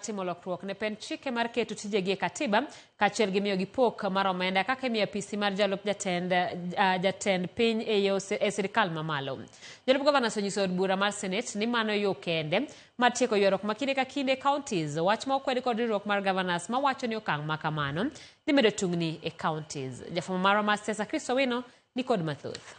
Timo lokruok ne pend chike mar keto tijegi e katiba kaachiel gi miyogi pok mar omenda kaka imiyo apisi mar jalup jatend, jatend piny e yo e sirkal mamalo. Jalup gavana osenyiso od bura mar Senate ni mano yo kende mar tieko ywaruok ma kinde ka kinde e counties. Wach ma okwed kod riwruok mar governors mawacho ni okang' ma kamano dhi medo tungni e counties. Jafwambo marwa mar siasa Chris Owino ni kod mathoth.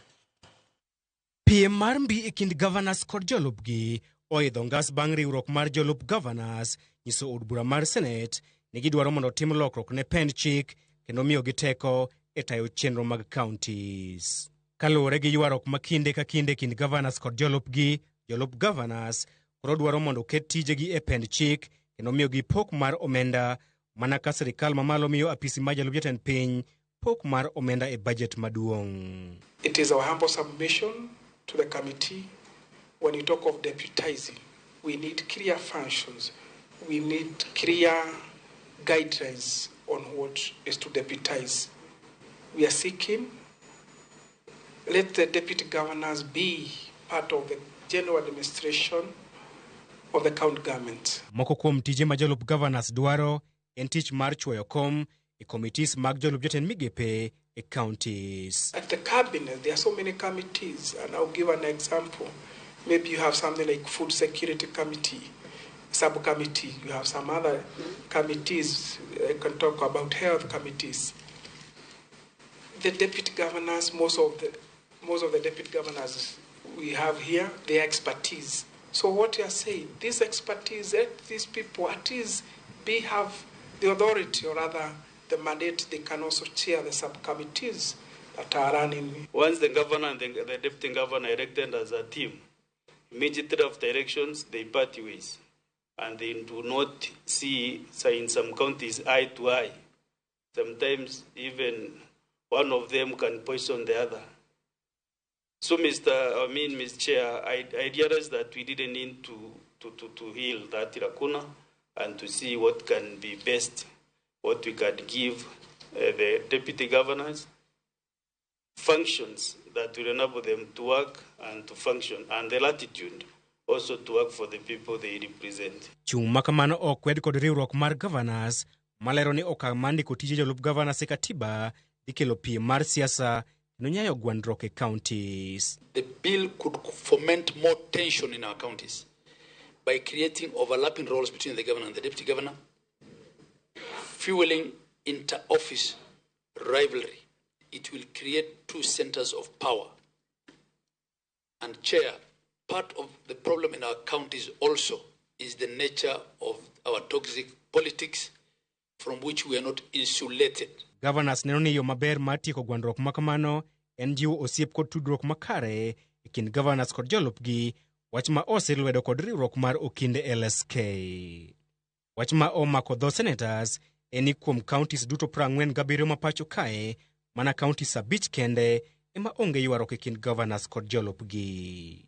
Piem mar mbi e kind governors kod jolupgi oidho ngas bang' riwruok mar jolup governors nyiso od bura mar Senate ni gidwaro mondo otim lokruok ne pend chik kendo miyogi teko e tayo chenro mag counties. Kaluwore gi ywaruok ma kinde ka kinde e kind governors kod jolupgi, jolup governors koro dwaro mondo oket tijegi e pend chik kendo miyogi pok mar omenda mana ka sirikal mamalo miyo apisi mar jalup jatend piny pok mar omenda e bajet maduong'. It is our humble submission to the committee when you talk of deputizing, we need clear functions, we need clear guidelines on what is to deputize. We are seeking, let the deputy governors be part of the general administration of the county government. Moko kuom tije ma jolup governors dwaro en tich mar chwoyo kom e committees mag jolup jatend migepe e counties. At the cabinet, there are so many committees, and I'll give an example. Maybe you have something like food security committee, subcommittee. You have some other committees. I can talk about health committees. The deputy governors, most of the deputy governors we have here, their expertise. So what you are saying, this expertise, let these people at least be have the authority or rather the mandate, they can also chair the subcommittees that are running. Once the governor and the deputy governor elected as a team, immediately after elections, they part ways. And they do not see, say, in some counties, eye to eye. Sometimes even one of them can poison the other. So, Mr. I mean, Mr. Chair, I realize that we didn't need to heal that lacuna and to see what can be best, what we can give the deputy governors, functions that will enable them to work and to function, and the latitude also to work for the people they represent. Chung' ma kamano okwed kod riwruok mar governors malero ni okang' mar ndiko tije jolup governors e katiba dhi kelo piem mar siasa kendo nyayo gwandruok e counties. The bill could foment more tension in our counties by creating overlapping roles between the governor and the deputy governor, fueling inter-office rivalry. It will create two centers of power. And Chair, part of the problem in our counties also is the nature of our toxic politics from which we are not insulated. Governors neno ni yo maber mar tieko gwandruok ma kamano en jiwo osiep kod tudruok makare e kind governors kod jolupgi, wach ma osir lwedo kod riwruok mar okinde LSK. Wach ma omako dho senators en ni kuom counties duto 47 ma pacho kae, mana counties 5 kende ema onge ywaruok e kind governors kod jolupgi.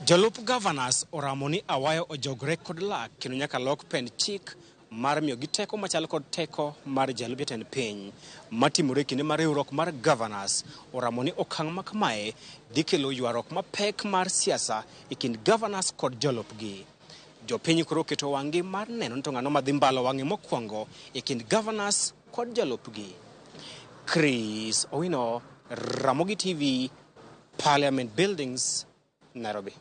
Jolup governors oramo ni awayo ojogre kod lak kendo nyaka lok pend chik mar miyogi teko machal kod teko mar jalup jatend piny matimore e kinde mar riwruok mar governors oramo ni okang' ma kamae dhi kelo ywaruok mapek mar siasa e kind governors kod jolupgi. Jopiny koro oketo wang'gi mar neno ni to ng'ano madhi mbalo wang'e mokwongo e kind governors kod jolupgi. Chris Owino, Ramogi TV, Parliament Buildings, Nairobi.